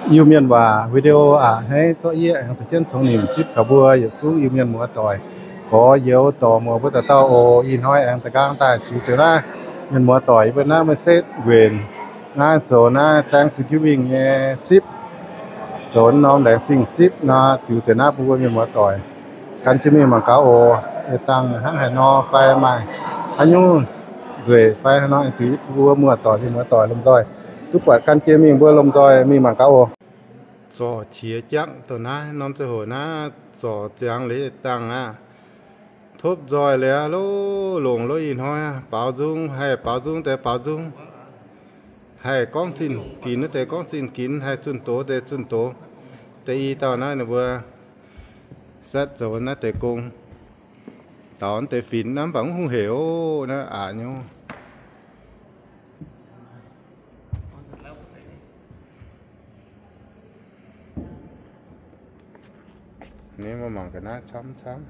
Iu-Mienh waac video aac, hneiv zorqv yie aengx caux jienv tongx nimc zipv taux mbuo yietc zungv Iu-Mienh muoz-doic, gorx-youz dorc muoz mbuo dauh dauh oc. Ih hnoi aengx da'nqaang daaih ziux deix naaiv mienh muoz-doic yie mbuo naaiv meih setv nquenc naaiv zoux naaiv Thanksgiving nyei zipv, zoux norm laengz zingh zipv nor, ziux deix naaiv bun mbuo mienh muoz-doic gan jienv mingh mangc gaax oc. Yietc dangh hnangv haaix nor fai maaih haaix nyungc nzueic fai haaix nor, ziux mbuo muoz-doic mienh muoz-doic lomh nzoih duqv buatc gan jienv mingh, mbuo lomh nzoih mingh mangc gaax oc. Zorc qiex jangv dongh naaiv norm ziangh hoc naaiv zorc ziangx liuz dangh aqv. Topv nzoih liuz aqv, longc lov ih hnoi baaux nzung, haih baaux nzung deix baaux nzung, haih gorngv zinh ginx wuov deix gorngv zinh ginx, haih zunh doz deix zunh doz. Deix i dauh naaiv ninh mbuo setv zoux naaiv deix gong, daux naaiv deix finx naaiv mv baac mv hungh hec oc, naaiv aqc nyei. Ninh mbuo mangc ga'naaiv camv camv,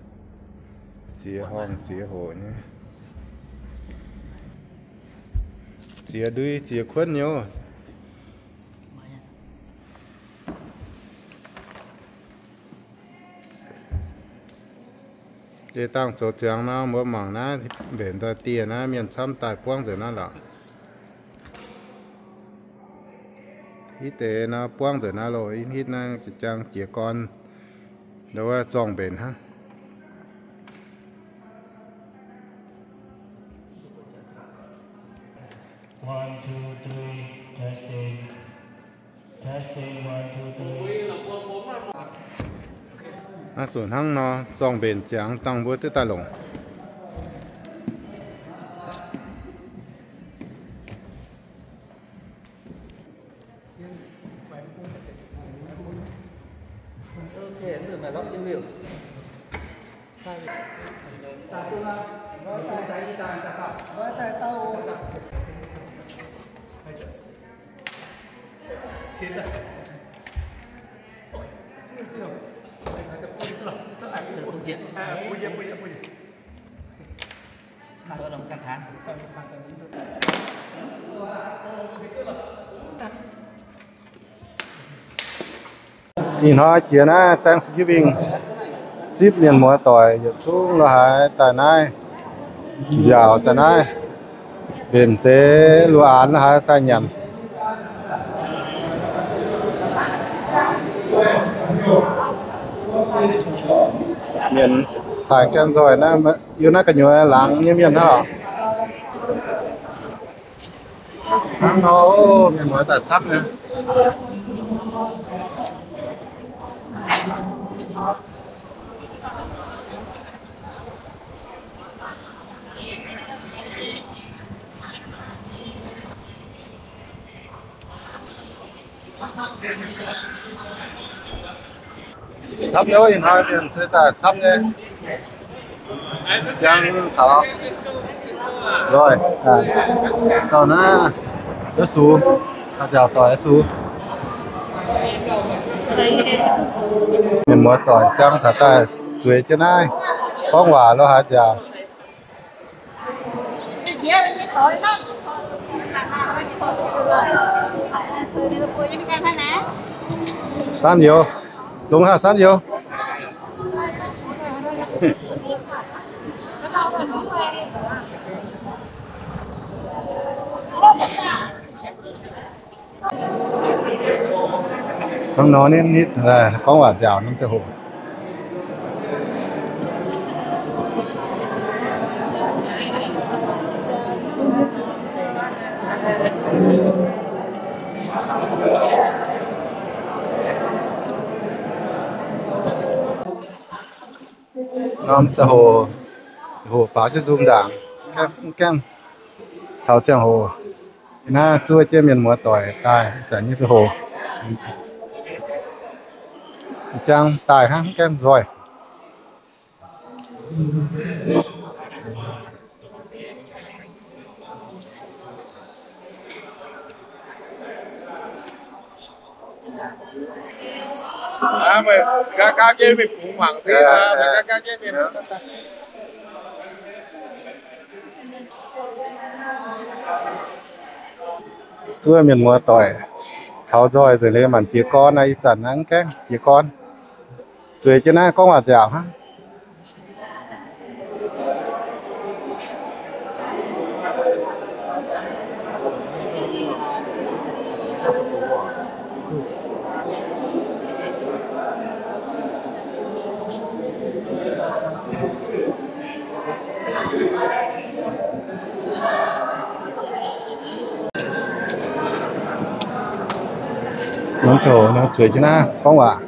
ziex horngh ziex hoc nyei, ziex ndui ziex kuonv nyei oc. Deix dangh zoux ziangx nor, mbuo mangc naaiv mbenc nzoih dieh naaiv mienh camv daaih buangv nzengc naaiv lorqc. Hitv deix nor buangv nzengc naaiv loh, hitv naaiv jiex jang jiex gorn, nduov wuov zorng mbenc hnangv. One, two, three, testing. Testing, one, two, three. Hnangv zuqc hnangv nor, zorng mbenc ziangx dangh mbuo duqv daaih longc. Ih hnoi jiex naaiv Thanksgiving, zipv mienh muoz doic yietc zungv lo haaix daaih naaiv nziaauc daaih naaiv mbenc deix luoqc aanx lo haaix daaih nyanc. Mienh daaih gaengh nzoih naaiv, yiem naaiv gu'nyuoz laangz nyei mienh hnangv lorqc. Hnangv nor, mienh muoz daaih camv nyei. Camv nyei, ih hnoi mienh se daaih camv nyei. Jangv taux nzoih, dauh naaiv, Yesu, haaix nziaauc doic Yesu. Mienh muoz doic jangv taux daaih zueiz jienv naaiv, gorngv waac lo haaix nziaauc. Sanv youz, longx haaix sanv youz. Hnangv nor nitv, gorngv waac nziaauc norm ziangh hoc. Norm ziangh hoc, hoc baaux jienv nzung ndaangc, gaengh taux ziangh hoc naaiv zuov jienv mienh muoz doic daaih zanc nyei ziangh hoc, jangv daaih hnangv gaengh nzoih. Zuov mienh muoz doic Taux nzoih nzengc liuz mangc jiez gorn aqv. Ih zanc naaiv mv gaengh jiez gorn. Zueiz jienv naaiv gorngv waac nziaauc hnangv. Norm ziouc nor zueiz jienv naaiv gorngv waac.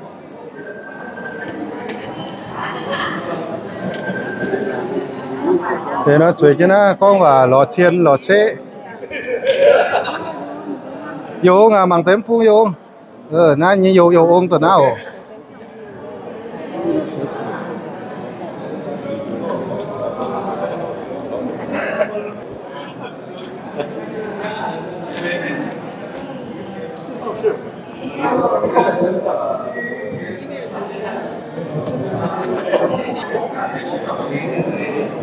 Deix nor zueiz jienv naaiv gorngv waac lorz cien lorz ceqv. Youh ong aac, mangc deix mv bung youh ong. Naaiv nyei youh, youh ong dongh naaiv oc.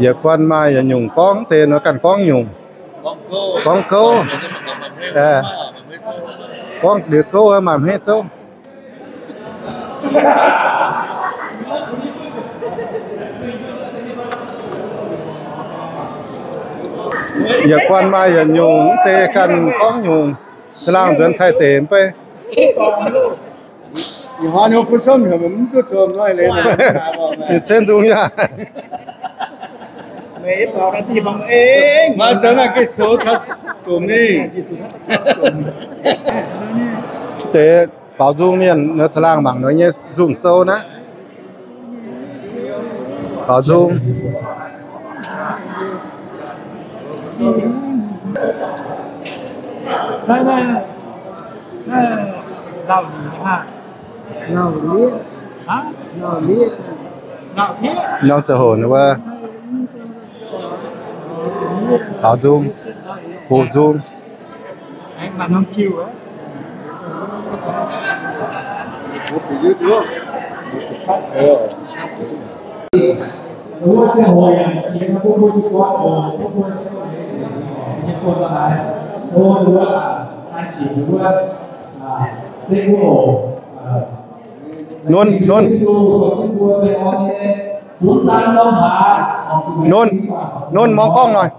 Yietc guanh maaih yietc nyungc gorngv deix nor ganh gorngv nyungc. Gorngv gouv, gorngv liuz gouv maaih hmeiv zouv. Yietc guanh maaih yietc nyungc, mv deix ganh gorngv nyungc. Caangh laangh nzuonx Taiv deic mv bei. Ninh cen nzung yaac. Maiv zeiz naaiv gengh zoux taux domh mingh. Deix baaux nzung mienh nor, caangh laangh mangc nor nyei nzung sou naaiv. Baaux nzung. Norm ziangh hoc wuov, baaux nzung, hoqc nzung. Nunc, nunc. Nunc, nunc mor gorngv noic.